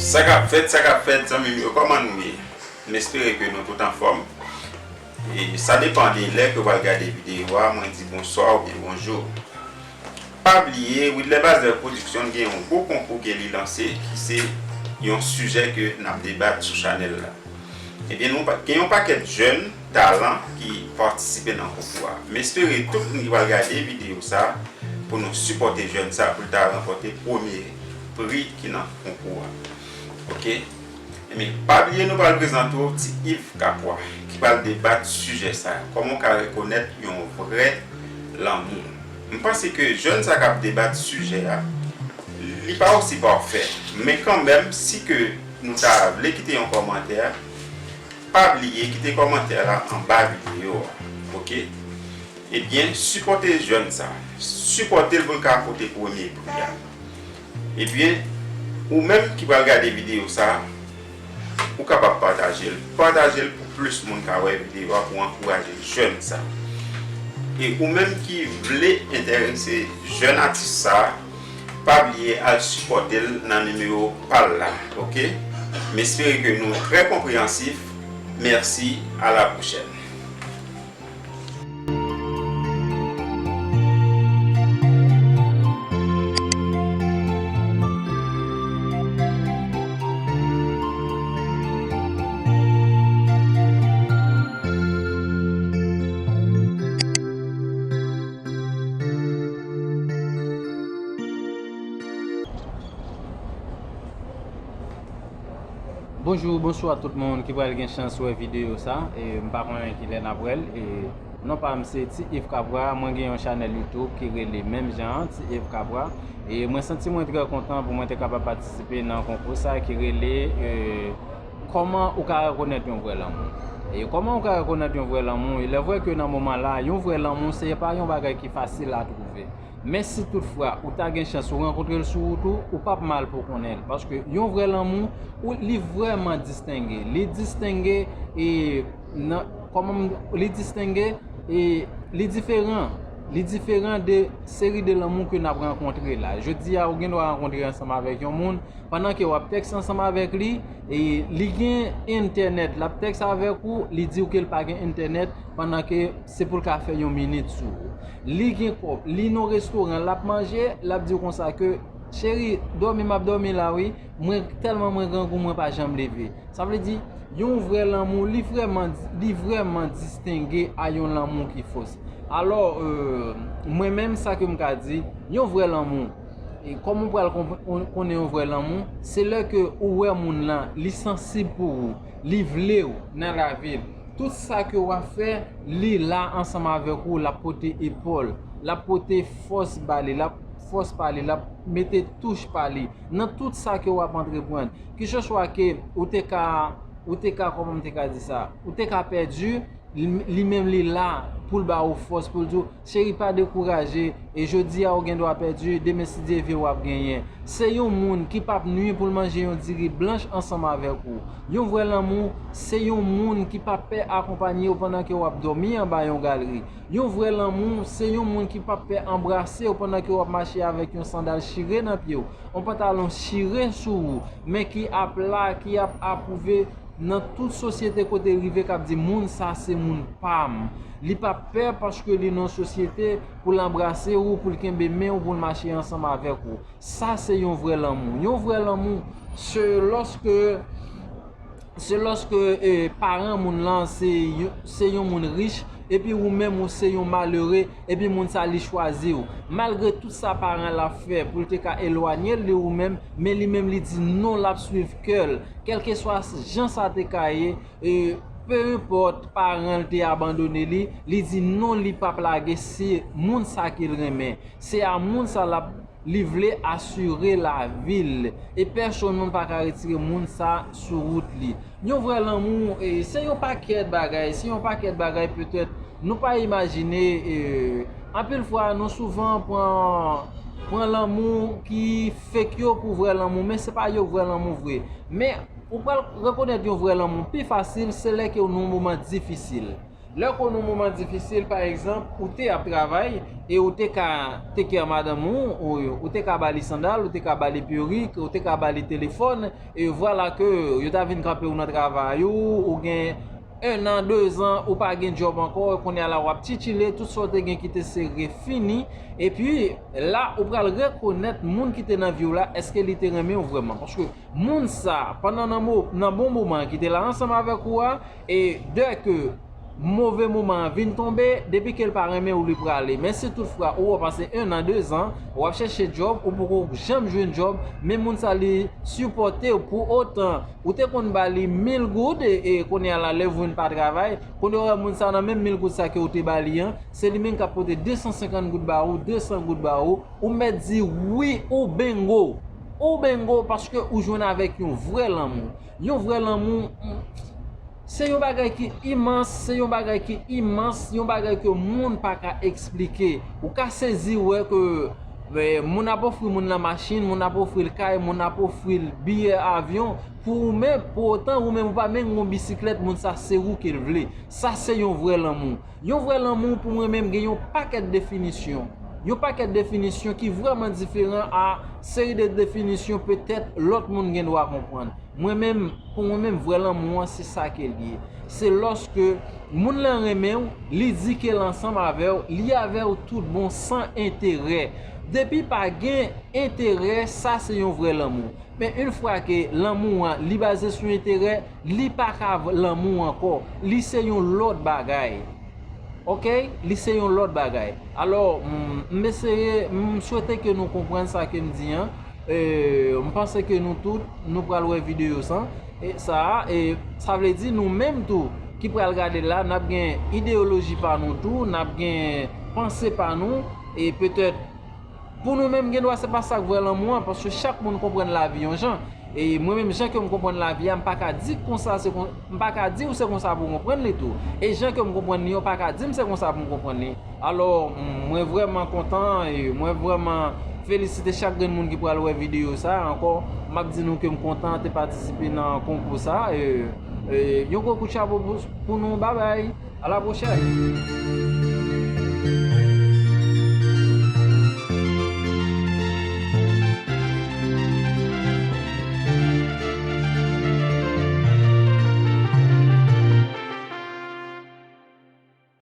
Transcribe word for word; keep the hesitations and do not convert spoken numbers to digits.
Sa k ap fèt, sa k ap fèt, zanmi m yo, kòman nou ye? M espere ke nou tout anfòm. E sa depann de lè ke w al gade videyo a, mwen di bonswa oubyen bonjou. Pa bliye, Widler Bazel Production gen yon gwo konkou ke li lanse, ki se yon sijè ke n ap debat sou chanèl la. Ebyen, nou pa, gen yon pakèt jèn talan ki patisipe nan konkou a. M espere tout moun ki pral gade videyo sa pou nou sipòte jèn sa pou l ta ranpòte premye pri ki nan konkou a. Oke? Ebyen, pa bliye nou pral prezante w Ti Yves Capois ki pral debat sijè sa. Kòman w ka rekonèt yon vrè lanmou? M panse ke jèn sa k ap debat sijè a, li pa osi pafè. Men kanmenm, si ke nou ta vle kite yon kòmantè, pa bliye kite kòmantè la anba videyo a. Oke? Ebyen, sipòte jèn sa. Sipòte l pou l ka pote premye pri a. Ebyen, ou menm ki pral gade videyo sa, ou kapab pataje l. Pataje l pou plis moun ka wè videyo a pou ankouraje jèn sa. E ou menm ki vle enterese jèn atis sa, pa bliye al sipòte l nan nimewo pa l la, oke? M espere ke nou trè konpreyansif. Mèsi, a la pwochèn. Bonjou, bonswa tout moun ki pral gen chans wè videyo sa. E m pa konnen ki lè n ap wè l. E non pa m se Ti Yves Capois. Mwen gen yon chanèl YouTube ki rele menm jan an, Ti Yves Capois. E mwen santi mwen trè kontan pou mwen te kapab patisipe nan konkou sa ki rele, e, kòman ou ka rekonèt yon vrè lanmou. E kòman ou ka rekonèt yon vrè lanmou? Il est vrai ke nan moman la, yon vrè lanmou se pa yon bagay ki fasil a twouve. Men si toutfwa ou ta gen chans ou rankontre l sou wout ou, ou p ap mal pou konnen l. Paske yon vrè lanmou, ou, li vrèman distenge. Li distenge, e, nan, kòman m, li distenge, e, li diferan. Li diferan de seri de lanmou ke n ap rankontre la. Jodi a, ou gen dwa rankontre ansanm avèk yon moun, pandan ke w ap tèks ansanm avèk li, e li gen entènèt, l ap tèks avèk ou, li di w ke l pa gen entènèt, pandan ke se pou l ka fè yon minit sou ou. Li gen kòb, li nan restoran, l ap manje, l ap di w konsa ke, cheri, dòmi m ap dòmi la wi, mwen tèlman mwen grangou, mwen pa janm leve. Sa vle di, yon vrè lanmou, li vrèman, li vrèman distenge a yon lanmou ki fos. Alò, e, mwen menm, sa ke m ka di, yon vrè lanmou, e kòman ou pral konp-, kon-, konnen yon vrè lanmou? Se lè ke ou wè moun lan, li sansib pou ou, li vle w nan lavi l. Tout sa ke w ap fè, li la ansanm avèk ou, l ap pote epòl, l ap pote fòs ba li, l ap fòs pa li, l ap mete touch pa li nan tout sa ke w ap antreprann. Kiseswa ke ou te ka, ou te ka, kòman m te ka di sa? Ou te ka pèdi, li, li menm li la pou l ba ou fòs, pou l di w, cheri, pa dekouraje, e jodi a ou gen dwa pèdi, demen si Dye vle w ap genyen. Se yon moun ki p ap nwi pou l manje yon diri blanch ansanm avèk ou. Yon vrè lanmou, se yon moun ki p ap pè akonpanye w pandan ke w ap dòmi anba yon galri. Yon vrè lanmou, se yon moun ki p ap pè anbrase w pandan ke w ap mache avèk yon sandal chire nan pye w, yon pantalon chire sou ou, men ki ap la, ki ap apwouve nan tout sosyete kote l rive k ap di, moun sa se moun pa m. Li p ap pè paske li nan sosyete pou l anbrase ou, pou l kenbe men w, pou l mache ansanm avèk ou. Sa se yon vrè lanmou. Yon vrè lanmou, se lòske, se lòske, e, paran moun lan se yon, se yon moun rich, epi ou menm ou se yon malere, epi moun sa li chwazi w. Malgre tout sa paran l ap fè pou l te ka elwanye l de ou menm, men li menm li di non, l ap swiv kè l. Kèlkeswa jan sa te ka ye, e, pe enpòt paran l te abandone li, li di non, li p ap lage se moun sa ke l renmen. Se a moun sa l ap, li vle asire lavi l. E pèsonn moun pa ka retire moun sa sou wout li. Yon vrè lanmou, e, se yon pakèt bagay, se yon pakèt bagay petèt nou pa imajine, e, anpil fwa nou souvan pran, pran lanmou ki fake yo pou vrè lanmou, men se pa yo vrè lanmou vre. Men ou pral rekonèt yon vrè lanmou pi fasil, se lè ke w nan yon moman difisil. Lè w konn yon moman difisil, pa egzanp, ou te ap travay e ou te ka take care madanm ou, ou, ou te ka ba li sandal, ou te ka ba li perik, ou te ka ba li telefòn, e vwala ke yo ta vin kanpe w nan travay ou, ou gen en an, de zan, ou pa gen djòb ankò, kounye a la w ap tchitchile, tout sa w te gen ki te sere fini, epi la ou pral rekonèt moun ki te nan vi w la, èske li te renmen w vrèman. Paske moun sa, pandan nan mo-, nan bon moman ki te la ansanm avèk ou a, e dè ke move moman an vin tonbe, depi ke l pa renmen w, li prale. Men si toutfwa ou wè pase en an, de zan, w ap chèche djòb, ou poko janm jwenn djòb, men moun sa li sipòte w pou otan ou te konn ba li mil goud, e, e kounye a la lè w vin pa travay, kounye a w wè moun sa nan menm mil goud sa ke w te ba li an, se li menm k ap pote de san senkant goud ba ou, de san goud ba ou, ou mèt di wi ou bengo. Ou bengo paske ou jwenn avèk yon vrè lanmou. Yon vrè lanmou, mm, se yon bagay ki imans, se yon bagay ki imans, yon bagay ke moun pa ka eksplike. Ou ka sezi wè ke, eh, moun ap ofri moun nan machin, moun ap ofri l kay, moun ap ofri l biyè avyon. Pou ou menm, pou otan ou menm ou pa menm gon bisiklèt, moun sa se ou ke l vle. Sa se yon vrè lanmou. Yon vrè lanmou pou mwen menm gen yon pakèt definisyon. Yon pakèt definisyon ki vrèman diferan a seri de definisyon petèt lòt moun gen dwa konprann. Mwen menm, pou mwen menm, vrè lanmou an, se sa ke l ye. Se lòske moun lan renmen w, li di ke l ansanm avè w, li avè w tout bon san enterè. Depi pa gen enterè, sa se yon vrè lanmou. Men yon fwa ke lanmou an, li baze sou enterè, li pa ka v-, lanmou ankò. Li se yon lòt bagay. Oke? Li se yon lòt bagay. Alò, m, m eseye, m swete ke nou konprann sa ke m di an. E, m panse ke nou tout, nou pral wè videyo sa. E sa, e, sa vle di nou menm tou ki pral gade la, n ap gen ideyoloji pa nou tou, n ap gen panse pa nou, e petèt pou nou menm, gen dwa se pa sa k vrè lanmou an, paske chak moun konprann lavi yon jan. E mwen menm, jan ke m konprann lavi a, m pa ka di konsa se kon, m pa ka di w se konsa pou w konprann li tou. E jan ke m konprann li an, w pa ka di m se konsa pou m konprann li. Alò, m, mwen vrèman kontan, e mwen vrèman felisite chak grenn moun ki pral wè videyo sa a. Ankò, m ap di nou ke m kontan te patisipe nan konkou sa a. E, e, yon gwo kout chapo pou, pou nou. Babay. A la pwochèn.